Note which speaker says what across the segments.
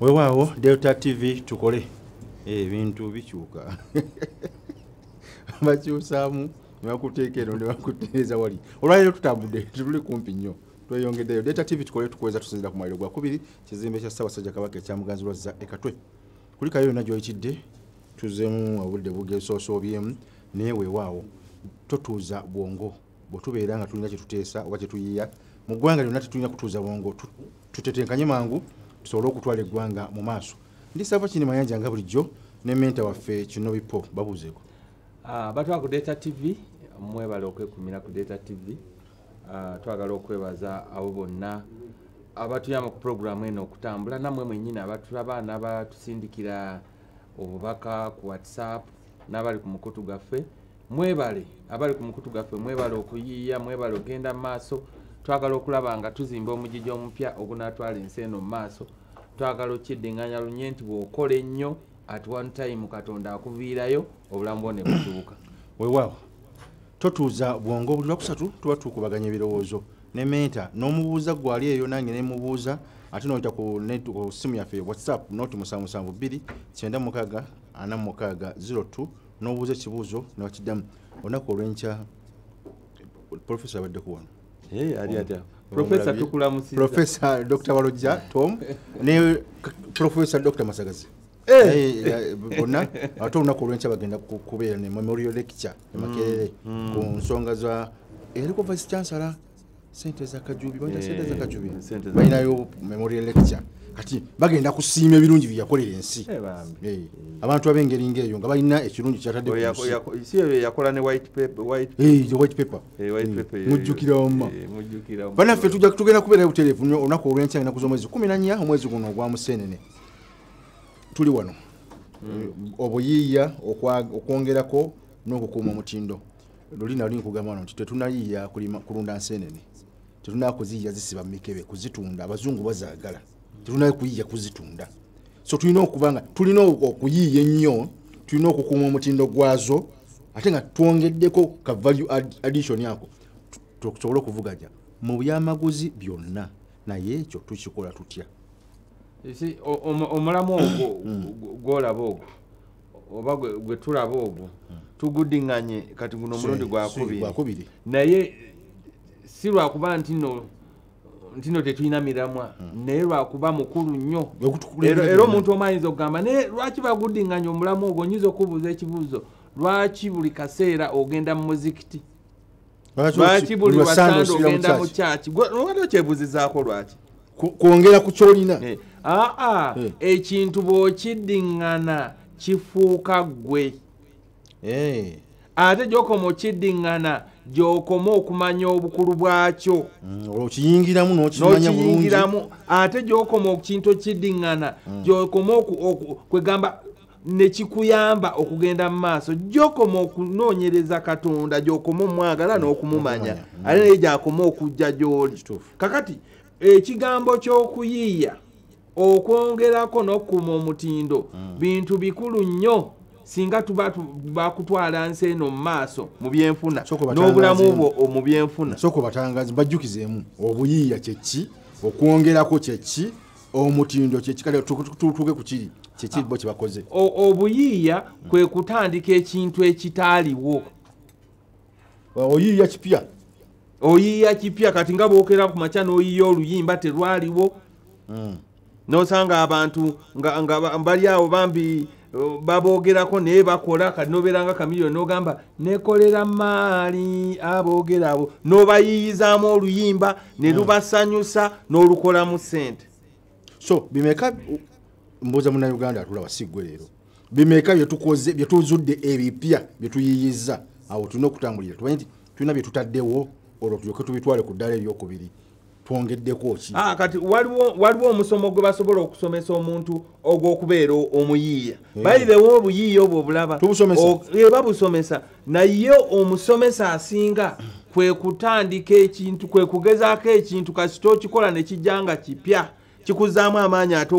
Speaker 1: Weewaawo, Delta TV tukole ebintu bikyuka, bakyusaamu ne bakuteeka eno ne bakutereeza wali. Olwaleero tutambudde, tetuli kumpi nnyo, tweyongeddeyo. Delta TV tukole tukuweza, tusinzira ku mwaliro gwa kubiri, kizimbe kya Ssaabasajja Kabaka ekya Muganzirwazza e Katwe. Kulikayo yonna gy'oyitidde, tuzeemu obudde bugesoosobyemu, naye weewaawo totuuza bwongo. Bwe tubeera nga tulina kyetuteesa oba kyetuyiya mu ggwanga lyonna, tetulina kutuuza bwongo, tutetenkanye mangu tusobole okutwala eggwanga mu maaso. Ndi Sava Kini Mayanja nga bulijjo ne mentor waffe Kinobipo, babuuzeeko.
Speaker 2: Batwala ku Delta TV, mwebale okwekumira ku Delta TV. Twagala okwebaza abo bonna abatuyamba ku puroguramu eno okutambula, nammwe mwennyini abatulaba n'abatusindikira obubaka ku WhatsApp n'abali ku mukutu gwaffe. Mwebale abali ku mukutu gwaffe, mwebale okuyiiya, mwebale okugenda mu maaso. Twagala okulaba nga tuzimba omugigi omupya ogunaatwala ensi eno mu maaso. Twagala okkiddinganya lunye nti bw'okola ennyo, at one time Katonda akuviirayo, obulamu bwo ne butuuka.
Speaker 1: Weewaawo, totuuza bwongo. Buli lwakusatu tuba tukubaganya ebirowoozo ne mentor, n'omubuuza gwali eyo, nange nemubuuza, ate noyita ku simu yaffe WhatsApp noti 772 96 46 02, n'obuuza ekibuuzo ne bakiddamu. Olunaku olw'enkya profesa abaddeko wano.
Speaker 2: Ali atya profesa? Tukulamusiza.
Speaker 1: Profesa Dr Walojja Tom ne Profesa Dr Masagazi. Bonna ate olunaku olw'enkya bagenda kubeera ne memorial lecture e Makerere ku nsonga za eriko vice chancellor, sente za Kajubi, bayita sente za Kajubi.
Speaker 2: Sente za-
Speaker 1: Balinayo memorial lecture, kati bagenda kusiima ebirungi bye yakolera ensi.
Speaker 2: Bambi.
Speaker 1: Abantu ab'engeri ng'eyo nga balina ekirungi kyatadde ku
Speaker 2: Oyo
Speaker 1: nsi.
Speaker 2: Si oyo yakola ne white paper, white
Speaker 1: The white paper.
Speaker 2: White paper
Speaker 1: Mujjukira wamma.
Speaker 2: Mujjukira.
Speaker 1: Bannaffe, tujja tugenda kubeera butereevu nnyo olunaku olw'enkya, ennaku z'omwezi 14, omwezi guno ogwa Musenene. Tuli wano, obuyiiya, okwongerako n'okukuuma omutindo. Luli nali nkugamba wano nti tetunayiiya kulunda nsenene, tetunaa kuziyiya zisiba mu mikebe kuzitunda, abazungu bazaagala, tetunaa kuyiiya kuzitunda. So tulina okuba nga tulina okuyiiya ennyo, tulina okukuuma omutindo gwazo, ate nga twongeddeko ka value addition ako, tusobole okuvuganya mu byamaguzi byonna. Naye ekyo tukikola tutya?
Speaker 2: You see, omulamu ogwo gwolaba ogwo oba gwe tulaba ogwo, tugudiŋŋanye kati guno omulundi gwakubiri.
Speaker 1: Gwakubiri.
Speaker 2: Naye si lwakuba ntino tetulina miramwa, naye lwakuba mukulu nnyo. Era omuntu omu ayinza okugamba, naye lwaki bagudiŋŋanya omulamu ogwo? Nyinza okubuuza ekibuuzo, lwaki buli kaseera ogenda mu muzikiti? Lwaki buli lwasande ogenda mu kyaki? Lwaki okyebuuzizaako lwaki?
Speaker 1: Kwongera ku kyolina.
Speaker 2: Aa, ekintu bw'okiddiŋŋana kifuuka ggwe. Ate gy'okoma okiddiŋŋana, gy'okoma okumanya obukulu bwakyo.
Speaker 1: Olwo okiyingiramu n'okimanya bulungi.
Speaker 2: N'okiyingiramu. Ate gy'okoma ekintu okiddiŋŋana, gy'okoma kwegamba nekikuyamba okugenda mu maaso. Gy'okoma okunoonyereza Katonda, gy'okoma omwagala n'okumumanya, ate naye gy'akoma okujja gy'oli. Kakati ekigambo ky'okuyiiya, okwongerako n'okukuuma omutindo bintu bikulu nnyo singa tuba bakutwala nsi eno mu maaso mu byenfuna
Speaker 1: Sooka
Speaker 2: n'obulamu
Speaker 1: obatangazeemu.
Speaker 2: bwo mu byenfuna.
Speaker 1: Sooka obatangazi, bajjukizeemu obuyiiya kyeki, okwongerako kyeki, omutindo kyeki. Kale tutuuke ku kiri kyeki bo kyebakoze.
Speaker 2: Obuyiiya kwe kutandika ekintu ekitaaliwo.
Speaker 1: Oyiiya kipya.
Speaker 2: Oyiiya kipya. Kati nga bwokera ku makya n'oyiiya oluyimba, terwaliwo, nosanga abantu nga bali awo bambi, baboogerako naye bakola. Kati nobeera nga Chameleone, nogamba nekolera maali, aboogera abo n'obayiiyizaamu oluyimba ne lubasanyusa n'olukolamu ssente.
Speaker 1: So bimeka, mbuuza Munnayuganda atulaba, si ggwe leero, bimeka byetukoze, byetuzudde ebipya byetuyiyiza? Awo tulina okutambulira, tumanye nti tulina byetutaddewo, olwo tulyoke tubitwale ku ddala eryokubiri. Twongeddeko ki?
Speaker 2: Kati waliwo omusomo gwe basobola okusomesa omuntu ogw'okubeera omuyiiya. Bayirewo obuyiiya obwo obulaba.
Speaker 1: Tubusomesa?
Speaker 2: Babusomesa, naye omusomesa asinga kwe kutandika ekintu, kwe kugezaako ekintu. Kasita okikola ne kijja nga kipya, kikuzaamu amaanyi ate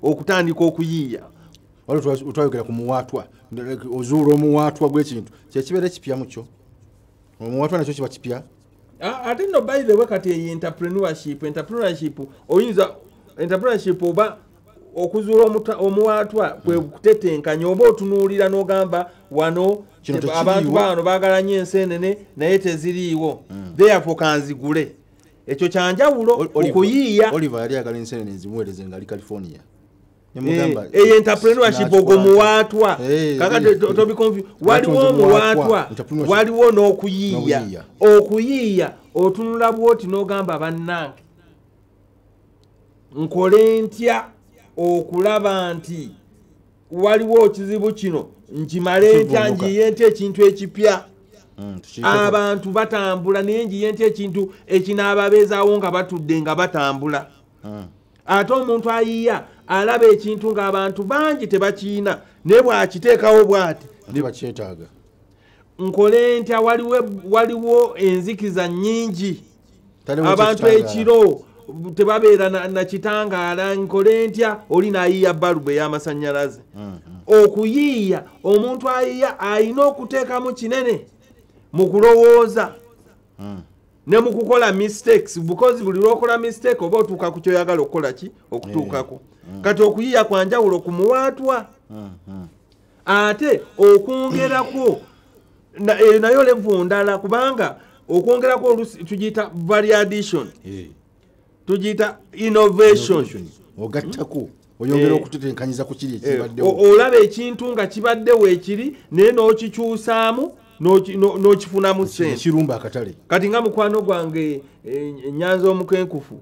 Speaker 2: okutandika okuyiiya.
Speaker 1: Waliwo twayogera ku muwaatwa, ozuula omuwaatwa gw'ekintu kyekibeera ekipya mu kyo, omuwaatwa nakyo kiba kipya.
Speaker 2: Ate nno by the way, kati eyo entrepreneurship oyinza entrepreneurship oba Okuzuula omuwaatwa kwe kutetenkanya oba otunuulira n'ogamba wano abantu bano baagala nnyo enseenene naye teziriiwo, therefore kanzigule. Ekyo kyanjawulo okuyiiya.
Speaker 1: Oliver yali ayagala enseenene nzimuweereze ng'ali California.
Speaker 2: Eyo entrepreneurship, ogwo muwaatwa. Kakati tobiconfuse. Waliwo omuwaatwa, waliwo n'okuyiiya. Okuyiiya otunula bwoti n'ogamba bannange nkole ntya okulaba nti waliwo ekizibu kino, nkimale ntya, njiye ntya ekintu ekipya. Abantu batambula naye njiye ntya ekintu ekinaababeezaawo nga batudde nga batambula. Ate omuntu ayiiya alaba ekintu ng'abantu bangi tebakiina naye bw'akiteekawo bw'ati
Speaker 1: tebakyetaaga.
Speaker 2: Nkole ntya, waliwo enzikiza nnyingi, abantu ekiro tebabeera na kitangaala, nkole ntya? Oli n'ayiiya balubu ey'amasannyalaze. Okuyiiya omuntu ayiiya alina okuteekamu kinene mu kulowooza ne mu kukola mistakes, because buli lw'okola mistake oba otuuka ku kyoyagala okukola ki okutuukako. Kati okuyiiya kwa njawulo ku muwaatwa. Ate okwongerako nayo level ndala, kubanga okwongerako oluusi tugiyita value addition, tugiyita innovation.
Speaker 1: Ogattako, oyongera okutetenkanyiza ku kiri ekibaddewo.
Speaker 2: Olaba ekintu nga kibaddewo ekiri naye n'okikyusaamu n'okifunamu ssente,
Speaker 1: kirumba akatale.
Speaker 2: Kati nga mukwano gwange Nyanza omukenkufu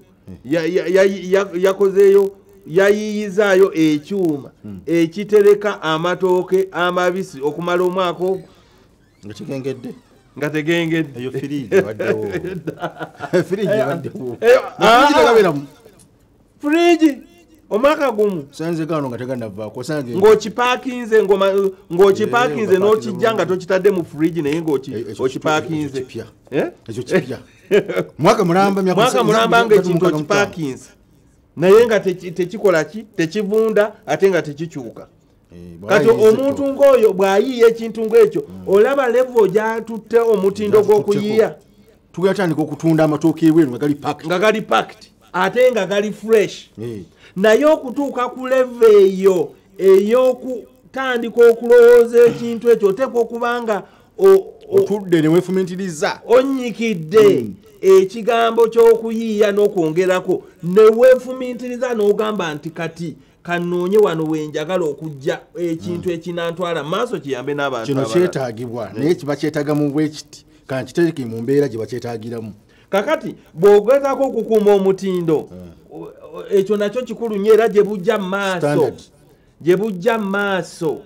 Speaker 2: yakozeeyo, yayiiyizaayo ekyuma ekitereka amatooke amabisi okumala omwaka
Speaker 1: nga kigengedde,
Speaker 2: nga tegengedde.
Speaker 1: Eyo firiji ebaddewo, firiji ebaddewo, tegaberamu
Speaker 2: firiji omwaka gumu
Speaker 1: sanze gano nga teganavaako
Speaker 2: ng'okipaakinze, ng'okipaakinze n'okijja nga tokitadde mu firiji naye ng'okipaakinze.
Speaker 1: Ekyo kipya. Mwaka mulamba,
Speaker 2: mwaka mulamba ng'ekintu okipaakinze naye nga tekikola ki, tekivunda ate nga tekikyuka. Kati omuntu ng'oyo bw'ayiiya ekintu ng'ekyo olaba level gy'atutte omutindo gw'okuyiiya.
Speaker 1: Tugatandika okutunda amatooke ebweru nga gali packed,
Speaker 2: nga gali packed ate nga gali fresh. Naye okutuuka ku level eyo ey'okutandika okulowooza ekintu ekyo oteekwa okuba nga
Speaker 1: otudde ne weefumintiriza,
Speaker 2: onnyikidde ekigambo ky'okuyiiya n'okwongerako ne weefumintiriza n'ogamba nti kati kanoonye wano we njagala okujja ekintu ekinantwala maaso kiyambe n'abantu.
Speaker 1: Kino kyetaagibwa naye kiba kyetaaga mu bwekiti, kankitereke mu mbeera gye bakyetaagiramu.
Speaker 2: Kakati bw'ogezaako okukuuma omutindo, ekyo nakyo kikulu nnyo era gye bujja mu maaso, gye bujja mu maaso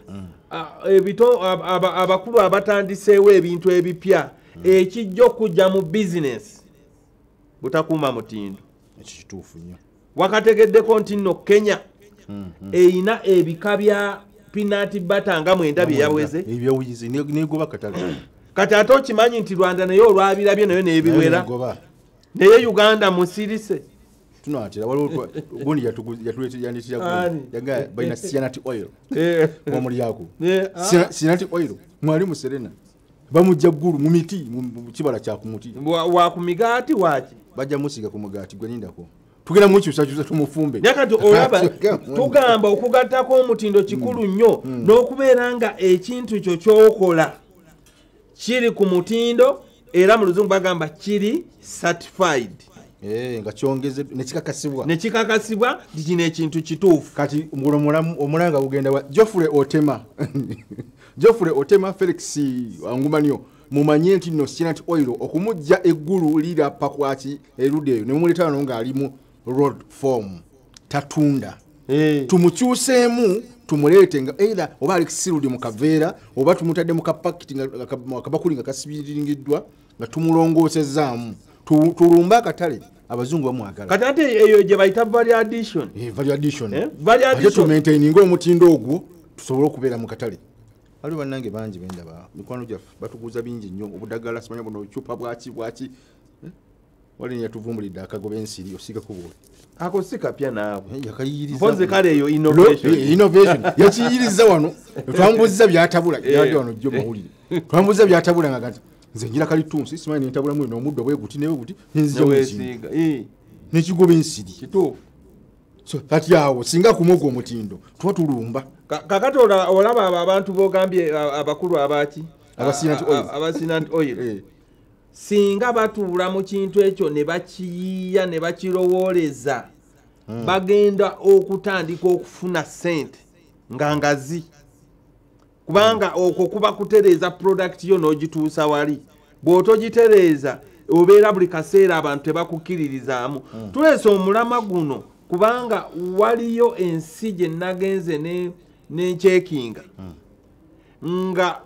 Speaker 2: abakulu abatandiseewo ebintu ebipya, ekijja okujja mu bizinesi butakuuma mutindo.
Speaker 1: Ekyo kituufu nnyo.
Speaker 2: Wakategeddeko nti nno Kenya eyina ebika bya peanut butter nga 9 bye yaweze
Speaker 1: negoba katale.
Speaker 2: Kati ate okimanyi nti Rwanda naye olwabirabye nayo nebiwera, naye Uganda musirise.
Speaker 1: Tunatera waliwo gundi yatuleetera yaga balina cyanati oil mwamulyako cyanati oil mwali mu Serena bamujja ggulu mu miti mu kibala kya ku muti
Speaker 2: wa ku migaati waki
Speaker 1: bajja musiga ku mugaati gwe nindako tugenda mukyusakyusa tumufumbe.
Speaker 2: Naye kati olaba tugamba okugattako omutindo kikulu nnyo n'okubeera nga ekintu kyo ky'okola kiri ku mutindo, era mu luzungu bagamba kiri certified,
Speaker 1: nga kyongeze nekikakasibwa,
Speaker 2: nekikakasibwa nti kino ekintu kituufu.
Speaker 1: Kati omulanga gugenda wa Geoffrey Otema Geoffrey Otema Felix Angumanyo, mumanye nti nno cyanati oil okumujja eggulu lirapa kwaki erudde eyo ne mumuleeta wano ng'ali mu road form tatunda, tumukyuseemu tumuleete nga either oba ali sealed mu kaveera oba tumutadde mu kapakiti akabakuli nga kasibiringiddwa nga tumulongoosezaamu, tulumbe akatale abazungu bamwagala.
Speaker 2: Kati ate eyo gye bayita value addition.
Speaker 1: Value addition, value addition tumaintaininga omutindo ogwo tusobole okubeera mu katale. Waliwo bannange bangi bendaba mikwano gyaffe batuguza bingi nnyo obudagala simanya buno obucupa bwaki bwaki. Wali yatuvumbulidde akagoba ensiri osiigako bw'oti
Speaker 2: ako si kapya naawe
Speaker 1: yakayiyiriza
Speaker 2: mpozi kale eyo innovation,
Speaker 1: innovation yakiyiriza wano twambuziza byatabula yali wano jjo mawulire twambuziza byatabula nga kati nze ngira kalitunsi simanyi nentabulamu eno omuddo bwe guti newe guti nenzija mu nsigo nekigoba ensiri
Speaker 2: kituufu.
Speaker 1: So kati awo singa kumugwa omutindo tuba tulumba.
Speaker 2: Kakati olaba abantu bogambye abakulu abaki aba Sinant Oil singa batuula mu kintu ekyo ne bakiyiiya ne bakirowooleza, bagenda okutandika okufuna ssente nga ngazi, kubanga okwo kuba kutereeza product yo n'ogituusa wali. Bw'otogitereeza obeera buli kaseera abantu tebakukkiririzaamu. Tuleese omulama guno kubanga waliyo ensi gye nagenze nencheckinga nga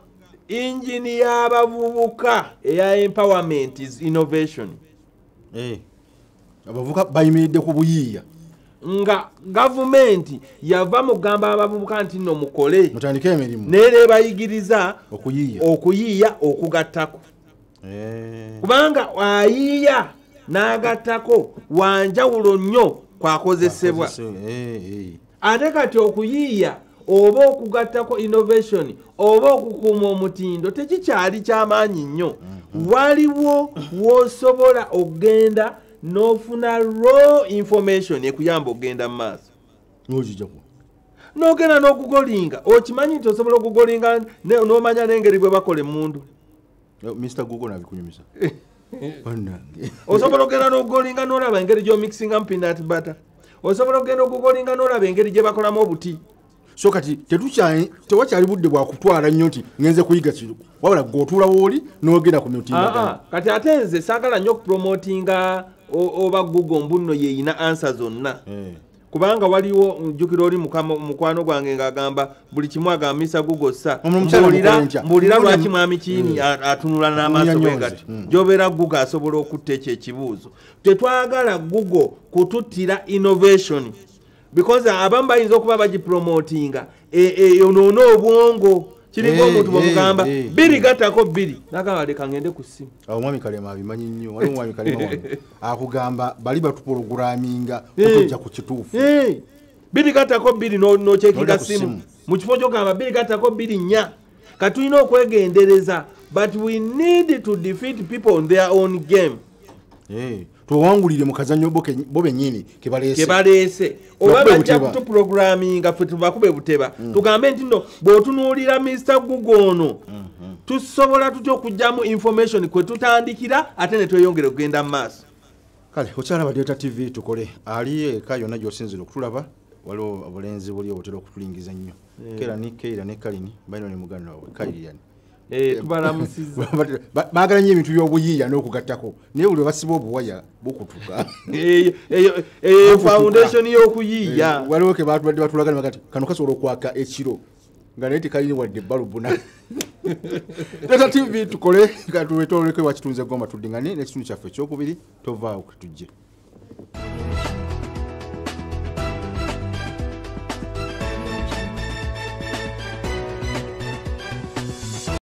Speaker 2: engine y'abavubuka eya empowerment is innovation.
Speaker 1: Abavubuka bayimiridde ku buyiiya,
Speaker 2: nga gavumenti yava mugamba abavubuka nti nno mukole,
Speaker 1: mutandike emirimu,
Speaker 2: naye bayigiriza
Speaker 1: okuyiiya,
Speaker 2: okuyiiya okugattako, kubanga ayiiya n'agattako wanjawulo nnyo kwakozesebwa. Ate kati okuyiiya oba okugattako innovation oba okukuuma omutindo tekikyali kyamaanyi nnyo. Waliwo w'osobola okugenda n'ofuna raw information ekuyamba okugenda mu maaso.
Speaker 1: N'ogijjako.
Speaker 2: N'ogenda n'okugooglinga, okimanyi nti osobola okugooglinga n'omanya n'engeri bwe bakola emmundu.
Speaker 1: Mr Google nabikunyumisa bannange.
Speaker 2: Osobola okugenda n'okugooglinga n'olaba engeri gy'omixingamu peanut butter. Osobola okugenda okugooglinga n'olaba engeri gye bakolamu obuti.
Speaker 1: So kati tewakyali budde bwakutwala nnyo nti ngenze kuyiga kino, wabula gwe otuula wooli n'ogenda ku mitimbagano.
Speaker 2: Kati ate nze saagala nnyo okupromotinga oba Google mbunno yeyina answer zonna, kubanga waliwo njukira oli mukwano gwange ng'agamba buli kimu agamba Mr Google sa
Speaker 1: Omukyala mukole ntya?
Speaker 2: Mbuulira lwaki mwami Kiini atunula n'amaaso bwe
Speaker 1: Munyanyonze.
Speaker 2: gati. Gy'obeera Google asobola okutta ekyo ekibuuzo. Tetwagala Google kututtira innovation, because abamu bayinza okuba bagipromotinga eyonoona obwongo. Kiringa omuntu bwemugamba 2 gattako 2, nagamba leka ngende ku ssimu.
Speaker 1: Awo mwami Kalema abimanyi nnyo. Waliwo mwami Kalema wano akugamba bali batuprogramminga okujja ku kituufu.
Speaker 2: 2 gattako 2 nocheckinga
Speaker 1: Nodda ku
Speaker 2: simu
Speaker 1: simu.
Speaker 2: Mu kifo kyogamba 2 gattako 2 4. Katulina okwegendereza, but we need to defeat people on their own game.
Speaker 1: Tuwangulire mu kazannyo bo bennyini kebaleese.
Speaker 2: Kebaleese oba
Speaker 1: Bakube
Speaker 2: bajja
Speaker 1: buteba.
Speaker 2: kutuprogramminga ffe tubakube buteba, tugambe nti no bw'otunuulira Mr Google ono tusobola tutya okugyamu information kwe tutandikira ate ne tweyongera okugenda mu maaso.
Speaker 1: Kale okyalaba Delta TV tukole, ali eka yonna gy'osinzira okutulaba, waliwo obulenzi buli obutera okutulingiza ennyo. Keera ni Keira ne Kalini balina ne muganda waabwe Kairian.
Speaker 2: Tubalamusizza.
Speaker 1: Baagala nnyo ebintu by'obuyiiya n'okugattako, naye buli basiba obuwaya bukutuka.
Speaker 2: Eyo foundation y'okuyiiya.
Speaker 1: Waliwo ke batubadde batulaga ne bagati kano kasobola okwaka ekiro nga naye tekalini wadde balubu. Na Delta TV tukole, katuwetololeko ewakitunze Gomba, tuddingane n'ekitundu kyaffe ekyokubiri. Tovaawo, tujje.